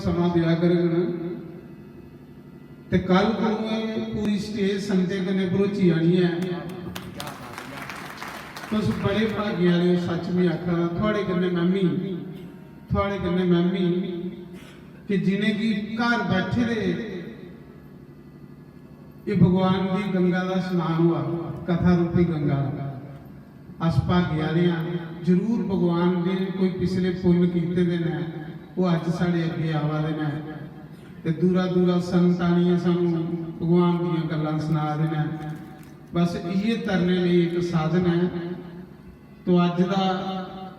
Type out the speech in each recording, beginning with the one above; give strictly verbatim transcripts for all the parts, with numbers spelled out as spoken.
समां देआ करङन। ते कल कोलू एह् पूरी स्टेज संगतें कन्नै भरोची जानी ऐ। तुस बड़े भागी आह्ले ओ, सच्च में आखा दा, थुआड़े कन्नै मैमी, थुआड़े कन्नै मैमी, कि जिनेंगी घर बैठे दे एह् भगवान दी गंगा दा स्नान होआ, कथा रूपी गंगा दा। अस भागे आह्ले आं, जरूर भगवान ने कोई पिछले पुन्न कीते दे न, ओह् अज्ज साढ़े अग्गें आवा दे न। ते दूरा दूरा संत आनियै सानू भगवान दियां गल्लां सना दे न। बस इ'यै तरने लेई इक साधन ऐ। तो अज्ज दा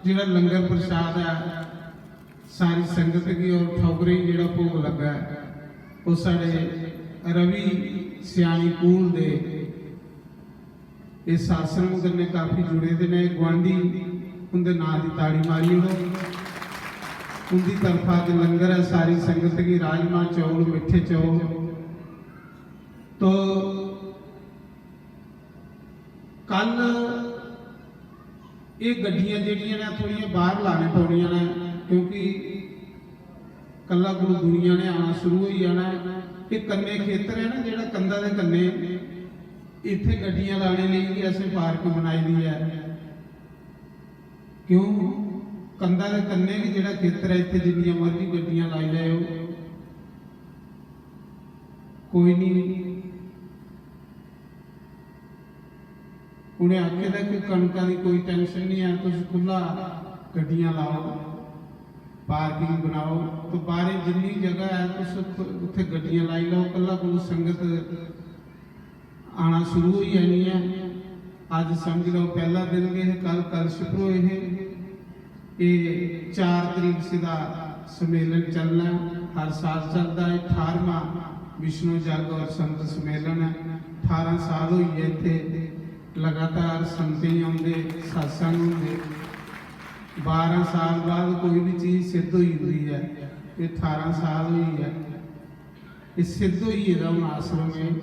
जेह्ड़ा लंगर प्रसाद ऐ, सारी संगत गी और ठौकरें गी जेह्ड़ा भोग लग्गा ऐ, ओह् साढ़े रवि स्यानी कूल दे इस आश्रम कन्नै काफी जुड़े दे न। गुआंढी उं'दे नांऽ दी ताड़ी मारी ओड़ो। उं'दी तरफा अज्ज लंगर ऐ, सारी संगत गी राजमा चौल, मिट्ठे चौल। तो कल एह् गड्डियां जेह्ड़ियां न, थोह्ड़ियां बाह्र लाने पौनियां न, क्योंकि कल्ला कोल दुनिया ने आना शुरू होई जाना ऐ। एह् कन्नै खेतर ऐ ना, जेह्ड़ा कंधा दे कन्नै, इत्थै गड्डियां लाने लेई बी असें पार्क बनाई दी ऐ। क्यों? कंधा दे कन्नै गै जेह्ड़ा खेतर ऐ, इत्थै जिन्नियां मर्जी गड्डियां लाई लैओ, कोई निं। उ'नें आखे दा कि कनका दी कोई टेंशन निं ऐ, तुस खु'ल्ला गड्डियां लाओ, पार्किंग बनाओ, तो बाहरें जिन्नी जगह ऐ, तुस उत्थ-, उत्थै गड्डियां लाई लैओ। कल्ला कोल संगत आना शुरू होई जानी ऐ। अज्ज समझ लैओ, पैह्ला दिन गै हे, कल कलश भरोए हे। एह् चार तरीक सी दा सम्मेलन चलना ऐ, हर साल चलदा ऐ। ठारमां विष्णु जग और संत सम्मेलन ऐ। ठारां साल होई गे इत्थै लगातार संतें गी औंदे, सत्संग होंदे। बारां साल बाद कोई बी चीज सिद्ध होई जंदी ऐ। एह् ठारां साल होई ऐ, एह् सिद्ध होई गेदा हून आश्रम। एह्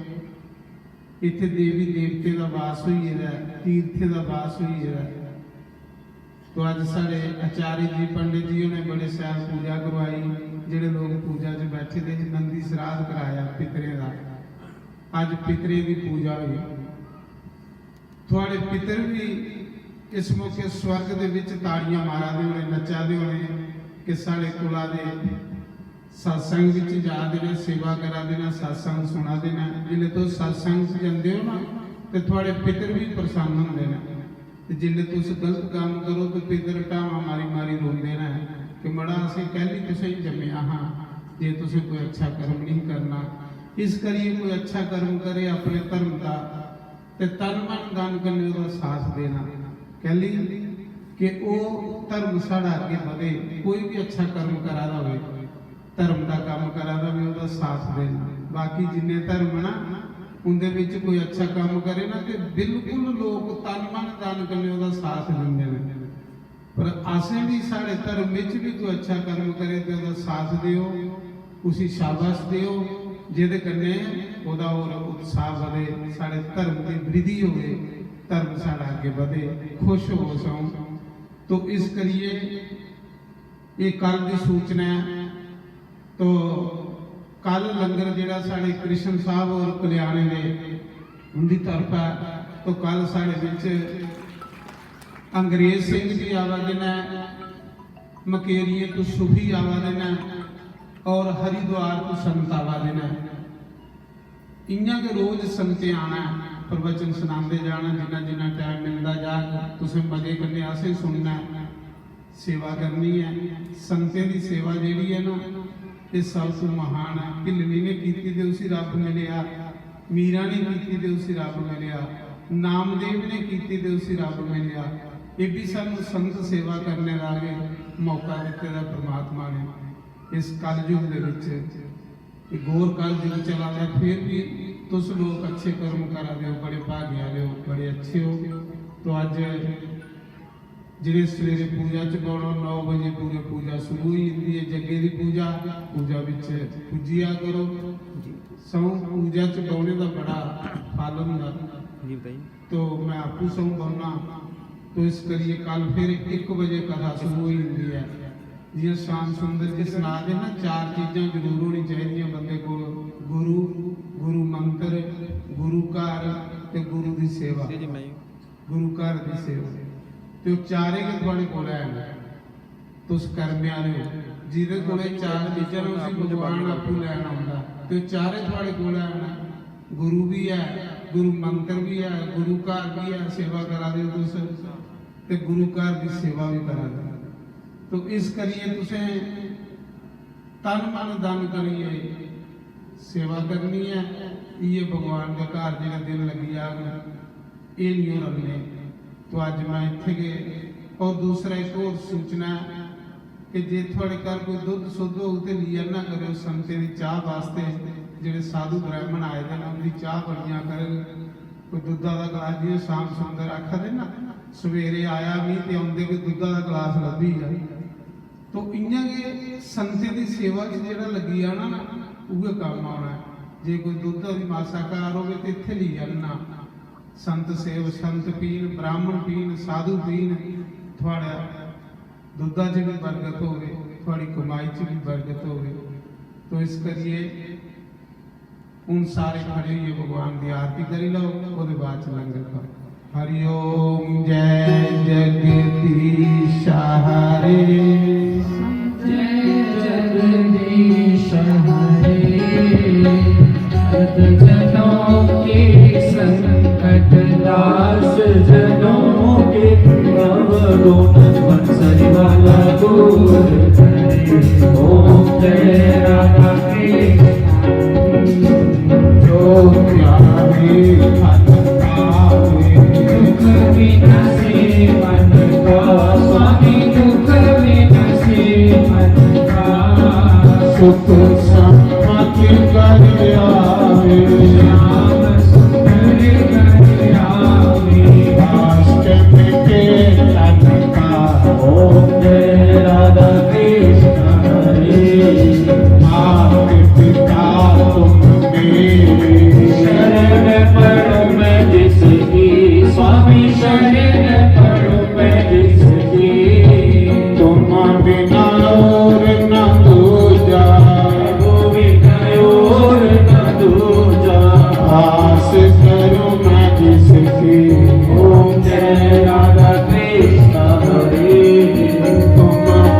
इत्थै देवी देवतें दा वास होई गेदा ऐ, तीर्थें दा वास होई गेदा ऐ। तो अज्ज साढ़े आचार्य जी, पंडित जी होरें बड़े शैल पूजा करवाई। जेह्ड़े लोक पूजा च बैठे दे हे, नंदी श्राद्ध कराया पितरें दा। अज्ज पितरें दी पूजा होई। थुआड़े पितर बी इस मौके स्वर्ग दे विच ताड़ियां मारा दे होने, नच्चा दे होने कि साढ़े कुला दे सत्संग विच जा दे न, सेवा करा दे न, सत्संग सुना दे न। जिसलै तुस सत्संग च जंदे हो ना, ते थुआड़े पितर बी प्रसन्न होंदे न। ते जिसलै तुस गलत कम्म करो, ते पितर ढावां मारी मारी रोंदे न कि "मड़ा, असें कैह्ली तुसेंगी जम्मेआ हा, जे तुसें कोई अच्छा कर्म नहीं करना।" इस करियै कोई अच्छा कर्म करे अपने धर्म दा, ते तन मन धन कन्नै ओह्दा साथ देना। कैह्ली कि ओह् धर्म साढ़ा अग्गें बधे। कोई बी अच्छा कर्म करा दा होवे, धर्म दा कम्म करा दा होवे, ओह्दा साथ देना। बाकी जिन्ने धर्म ना, उं'दे बिच कोई अच्छा कम्म करे ना, ते बिल्कुल लोक तन मन धन कन्नै ओह्दा साथ दिंदे न। पर असें बी, साढ़े धर्म बिच बी कोई अच्छा कर्म करे ते ओह्दा साथ देओ, उसी शाबाश देओ, जेह्दे कन्नै ओह्दा होर उत्साह बधे, साढ़े धर्म दी वृद्धि होवे, धर्म साढ़ा अग्गें बधे, खुश होवो सौं। तो इस करियै एह् कल दी सूचना ऐ। तो कल लंगर जेह्ड़ा साढ़े कृष्ण साहब होर कल्याणे दे, उं'दी तरफा, तो कल साढ़े बिच अंग्रेज सिंह जी आवा दे न, मकेरिये तो सूफी आवा दे न और हरिद्वार तो संत आवा दे न। इ'यां गै रोज संतें आना ऐ, प्रवचन सनांदे जाना, जिन्ना जिन्ना टाइम मिलदा जाग। तुसें मजे कन्नै असें सुनना ऐ, सेवा करनी ऐ। संतें दी सेवा जेह्ड़ी ऐ ना, एह् सब तू महान ऐ। ढिल्लनी ने कीती ते उसी रब मिलेआ, मीरा ने कीती ते उसी रब मिलेआ, नामदेव ने कीती ते उसी रब मिलेआ। एह् बी सानू संत सेवा करने दा गै मौका दित्ते दा परमात्मा ने इस कलयुग दे विच। एह् घोर कलयुग चला दा, फिर भी तुस लोक अच्छे कर्म करा दे हो, बड़े भागे आह्ले हो, बड़े अच्छे हो। तो अज्ज जेह्ड़े सवेरे पूजा च बौह्ना, नौ बजे पूरे पूजा शुरू होई जंदी ऐ, जग्गे दी पूजा, पूजा बिच पुज्जी जा करो। सौ पूजा च बौह्ने दा बड़ा फल होंदा। जी बताइए। तो मैं आपूं सौ बौह्ना, तो इस करियै कल फिर इक बजे कथा शुरू होई जंदी ऐ। जि'यां श्याम सुंदर जी सना दे ना, चार चीजां गुरु घर दी सेवा, ते ओह् चारे गै थुआढ़े कोल हैन। तुस कर्मे आह्ले ओ, जेह्दे कोल एह् चार चीजां न, उसी भगवान आपूं लैन औंदा। ते ओह् चारे थुआढ़े कोल हैन, गुरु बी ऐ, गुरु मंत्र बी ऐ, गुरु घर बी ऐ, सेवा करा दे ओ तुस, ते गुरु घर दी सेवा बी करा दे ओ। तो इस करियै तुसें तन मन धन करियै सेवा करनी ऐ। इ'यै भगवान दे घर जेह्ड़े दिन लग्गी जाग, एह् निं होन रलने। तो अज्ज मैं इत्थै गै, और दूसरा इक होर सूचना ऐ कि जे थुआढ़े घर कोई दुद्ध सुद्ध होग ते लेई आना करेओ संतें दी चाह् वास्ते। जेह्ड़े साधु ब्राह्मण आए दे न, उं'दी चाह् बनिया करग। कोई दुद्धा दा गलास, जि'यां श्याम सुंदर आखा दे ना, सवेरे आया मी ते औंदे गै दुद्धा दा गलास लब्भी गेआ। तो इ'यां गै संतें दी सेवा च जेह्ड़ा लग्गी जाना ना, उ'ऐ कम्म औना ऐ। जे कोई दुद्ध दी मासा घर होवे ते इत्थै लेई आह्नना। संत सेव, संत पीन, ब्राह्मण पीन, साधु पीन, थुआढ़ा दुद्धा च बी बरकत होवे, थुआढ़ी कमाई च बी बरकत होवे। तो इस करियै हून सारे खड़े होइयै भगवान दी आरती करी लैओ, ओह्दे बाद च लंगर खाओ। हरि ओम। जय जगदीश हरे। जय जगदीश हरे। जगत जनों के संकट, दास जनों के अवगुण, बंसरी वाला दूर करे। ओम जय राधा कृष्ण। जो ध्यावे मन पावे। दुख विनाशे मन का स्वामी, दुख विनाशे मन का। सुख संपत्ति कर आवे। श्याम सुंदर कर आवे। अष्टमी के तन का। ओम जय राधा कृष्ण हरे। मात पिता तुम मेरे। शरण पड़ो मैं जिसकी, स्वामी शरण पड़ो मैं जिसकी। तुम बिना और न दूजा। प्रभु बिना और न दूजा। आस करूं मैं जिसकी। ओम जय राधा कृष्ण हरे। तुम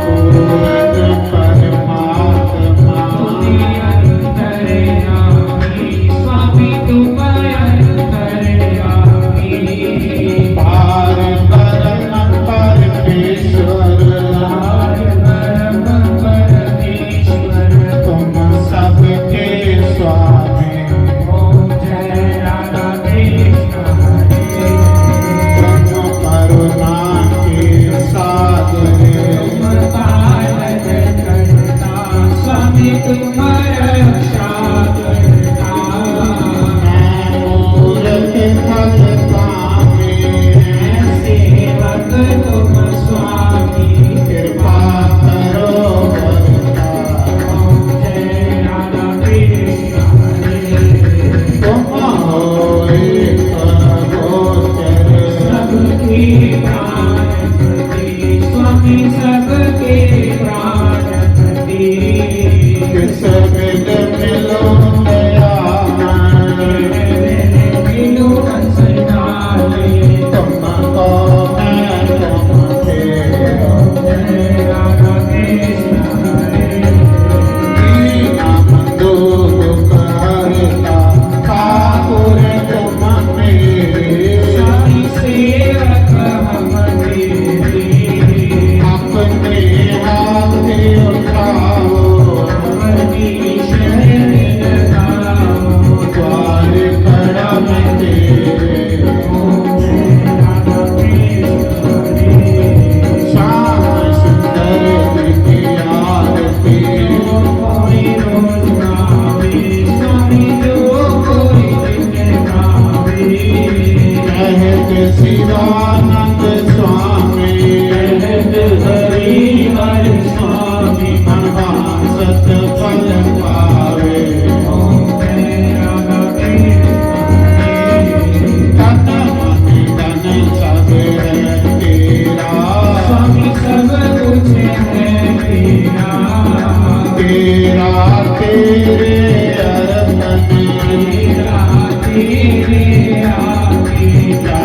पूर्ण परमात्मा। तुम ही अंतर्यामी, स्वामी तुम अंतर्यामी। पार ब्रह्म परमेश्वर। पार ब्रह्म परमेश्वर। तुम सबके स्वामी। ओम जय राधा कृष्ण हरे। तुम करुणा के सागर। तुम पालन करता, स्वामी तुम रक्षा करता। मैं मूरत फल पावे। मैं सेवक तुम स्वामी। कृपा करो करता। ओम जय राधा कृष्ण हरे। तुम हो एक गोचर। सबके प्राणपति, स्वामी सबके प्राणपति। किस विध मिलूं दयामय। मिलूं अंशधारी। तुमको मैं तुमसे। राधा कृष्ण हरे। दीन बंधु दुख हरता, ठाकुर तुम मेरे। स्वामी सेवक हम तेरे। अपने हाथ उठाओ। अपनी शरण लगाओ। द्वार खड़ा मैं तेरे। श्याम सुंदर की आरती। कहत शिवानंद स्वामी। कहत हरि हर स्वामी। मनवांछित फल पावे। ओम जय राधा कृष्ण हरे। तन मन धन सब है तेरा। स्वामी सब कुछ है तेरा। तेरा तेरे अर्पण। तेरा तेरे अर्पण।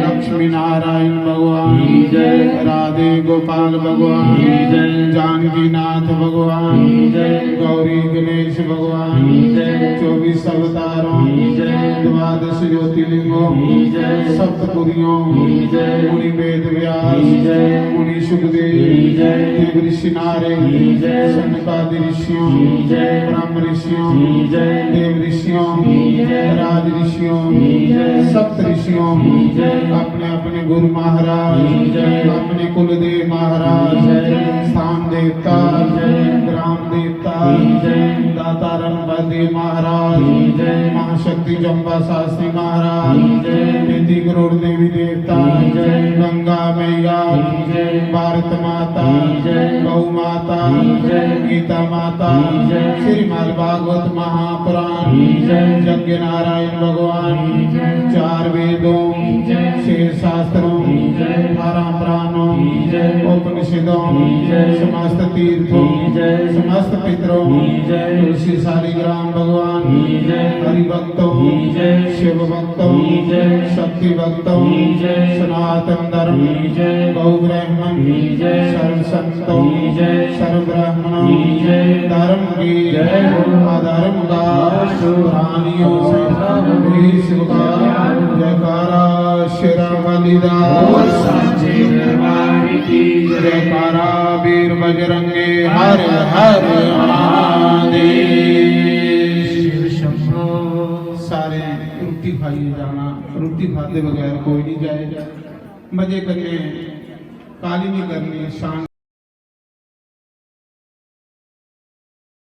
लक्ष्मी नारायण भगवान, जय। राधे गोपाल भगवान, जय। जानकी नाथ भगवान, जय। गौरी गणेश भगवान, जय। चौबीस अवतारों, जय। द्वादश ज्योतिर्लिंगों, जय। सप्तपुरियों, जय। मुनि वेद व्यास, जय। मुनि सुखदेव, जय। देव ऋषि नारद, जय। सनकादि ऋषियों, जय। ब्रह्म ऋषियों, जय। देव ऋषियों, जय। राज ऋषियों, जय। सप्त ऋषियों, जय। अपने अपने गुरु महाराज, जय। अपने कुलदेव महाराज, जय। स्थान देवता, जय। ग्राम देवता, जय। दाता रणपति महाराज, जय। महाशक्ति चंपा शास्त्री महाराज, जय। पैंतीस करोड़ देवी देवता, जय। गंगा मैया, जय। भारत माता, जय। गौ माता, जय। गीता माता, जय। श्रीमद् भागवत महापुराण, जय। यज्ञ नारायण भगवान, जय। चार वेदों, जय। छह शास्त्रों, जय। अठारह पुराणों, जय। उपनिषदों, जय। समस्त तीर्थों, जय। समस्त पितरों, जय। तुलसी शालिग्राम भगवान, जय। हरि भक्तों, जय। शिव भक्तों, जय। शक्ति भक्तों, जय। सनातन धर्म, जय। गौ ब्राह्मण, जय। सर्व संतों, जय। सर्व ब्राह्मणों, जय। धर्म की, जय। अधर्म का, प्राणियों, विश्व का, जयकारा शेरां वाली दा, बोल सांचे दरबार की जय। जयकारा वीर बजरंगे, हर हर महादेव। शिव शंभो। सारे रुट्टी खाइयै जाना, रुट्टी खाते बगैर कोई नहीं जाए। मजे कन्नै काली नहीं करनी, शांत